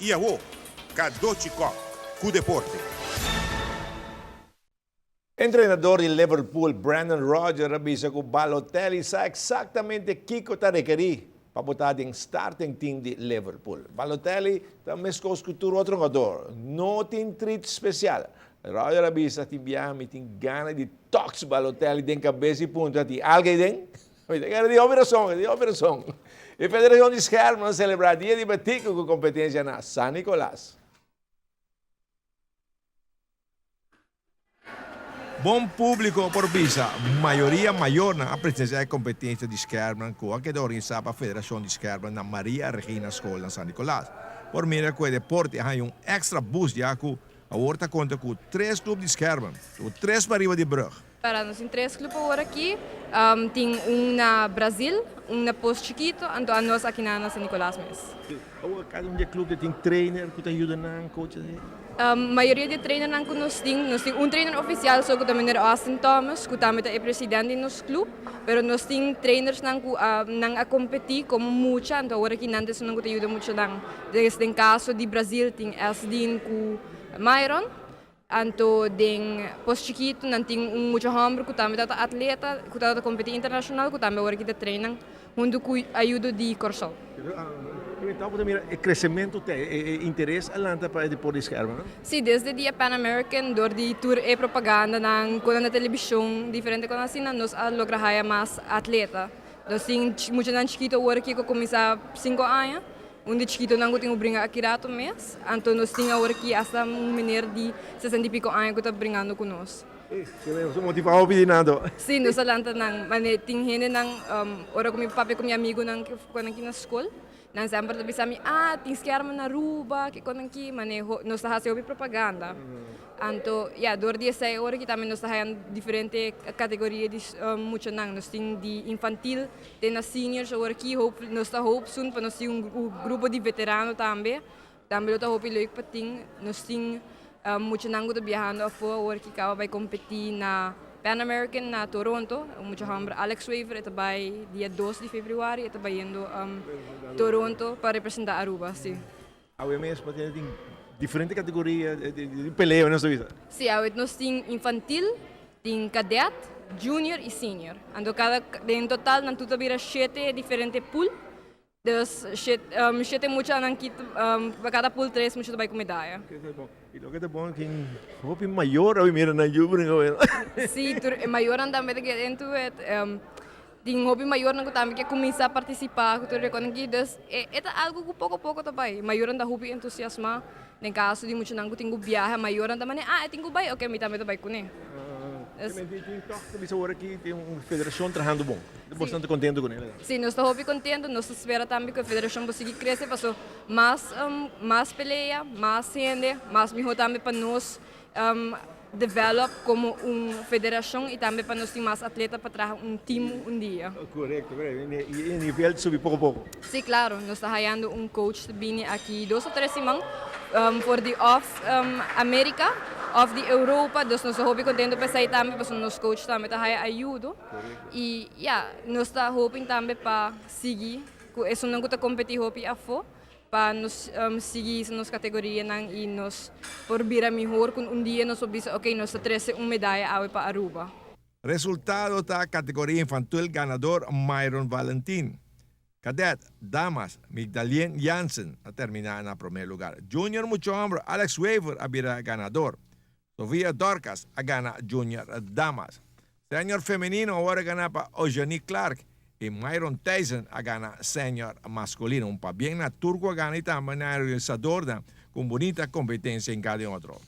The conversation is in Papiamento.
I awo, Cadochi Kock ku deporte. Entrenador di Liverpool, Brendan Rodgers a bisa ku Balotelli sa eksaktamente kiko ta rekerí pa bo ta den starting team di Liverpool. Balotelli ta meskos ku tur otro hungador, no tin trit spesial. Rodgers a bisa, Tin biaha mi tin gana di toks Balotelli den kabes i puntra, Tin algu ei den? Mi ta kere di hopi rason, di hopi rason. E Federacion di Schermen a celebra Dia di Batico cu competencia na San Nicolas. Bon publico por bisa, mayoria mayornan a presencia e competencia di schermen cu a keda organisa pa Federacion di Schermen na Maria Regina School na San Nicolas. Por mira cu e deporte a haya un extra boost ya cu awor ta conta cu tres club di schermen, cu tres pariba di brug. Para nos tin tres club awor aki, tin un na Brazil, un na Pos Chikito, anto anos aki na San Nicolas mes. Awor cada un di e club tin trainer cu ta yuda nan, coach así? Mayoria di e trainernan cu nos tin, nos tin un trainer oficial so cu ta meneer Austin Thomas cu tambe ta e president di nos club, pero nos tin trainersnan cu nan a competi como mucha, anto awor aki nan ta esunnan cu ta yuda muchanan. Den caso di Brazil tin Esdin cu Myron. Anto den pos chikitu nan tin un mucha hòmber ku tambe tabata atleta, ku tabata kompetí internashonal, ku tambe awor aki ta trenan huntu ku ayudo di Kòrsou. Pero bo ta mira e kresementu te, e interes a lanta pa e deporte di skerma, no? Sí, desde dia Pan American, dor di tur e propagandanan ku nan na telebishon, diferente kos asina, nos a logra haya mas atleta. Nos tin muchanan chikitu awor aki ku a kuminsá sinku aña. Un di chikitonan ku tin ku bringa aki rato mes, anto nos tin awor aki asta un meneer di sesenta i piko aña ku ta bringando ku nos. Nos a motivá hopi di nan anto. Sí, nos a lanta nan. Mane tin hendenan, ora ku mi papia ku mi amigunan ku nan aki na skol, nan semper ta bisa mi, ah, tin skermen na Aruba, kiko nan ki, mane nos ta hasi hopi propaganda. Anto, ya, dor di esei ora ki tambe nos ta haña diferente kategoria di muchanan. Nos tin di infantil te na seniors awor aki. Hoop, nos ta hoop soon pa nos tin un grupo di veterano tambe. Tambe lo ta hopi leuk pa tin. Nos tin muchanan ku ta biahando afó awor ki kaba bai kompetí na Pan American na Toronto. Un mucha hòmber Alex Wever e ta bai dia dos di febrüari e ta bayendo Toronto pa representá Aruba, si. Awe mes pa tin diferente categoria di pelea nos ta bisa. Si, awe nos tin infantil, tin cadet, junior y senior. Anto cada den total nan tur ta bira shete diferente pool. Dus shete muchanan ki pa cada pool tres mucha ta bai cu medaya. Y loke ta bon tin hopi mayor awe mira nan yu bringa awe. Si, tur e mayornan tambe ta get into it. Tin hopi mayornan ku tambe ke kuminsá partisipá ku tur e kosnan aki. Dus e ta algu ku poko poko ta bai. Mayornan ta hopi entusiasmá. Den kaso di muchanan ku tin ku biaha, mayornan ta manera, ah e tin ku bai, oke mi tambe ta bai kuné. Tin tòg ta bisa ora aki tin un federashon trahando bon. Bo ta kontentu kuné? Sí, nos ta hopi kontentu. Nos ta spera tambe ku e federashon por sigui krese paso mas mas pelea, mas hende, mas mihó tambe pa nos develop como un federacion y tambe pa nos tin mas atleta pa traha un team un dia. Correcto, correcto. Y e nivel ta subi poco poco. Sí, claro. Nos ta hayando un coach ta bini aki dos o tres siman for di of America of di Europa. Dus nos ta hopi contento pa esey tambe pasobra nos coach tambe ta haya ayudo. Y ya, nos ta hoping tambe pa sigui cu esunnan cu ta competi hopi afo. Pa nos sigui hisa nos categorianan y nos por bira mihor cu un dia nos por bisa ok nos ta trece un medaya awe pa Aruba. Resultado ta categoria infantil ganador Myron Valentin. Cadet, damas, Migdalien Jansen a termina na prome lugar. Junior mucho homber Alex Wever a bira ganador. Sofia Dorcas a gana Junior Damas. Senior Femenino awor a gana pa Eugenie Clark y Myron Thijssen a gana Senior Masculino. Un pabien na tur cu a gana y tambe na e organisadornan cu un bunita competencia en cada otro.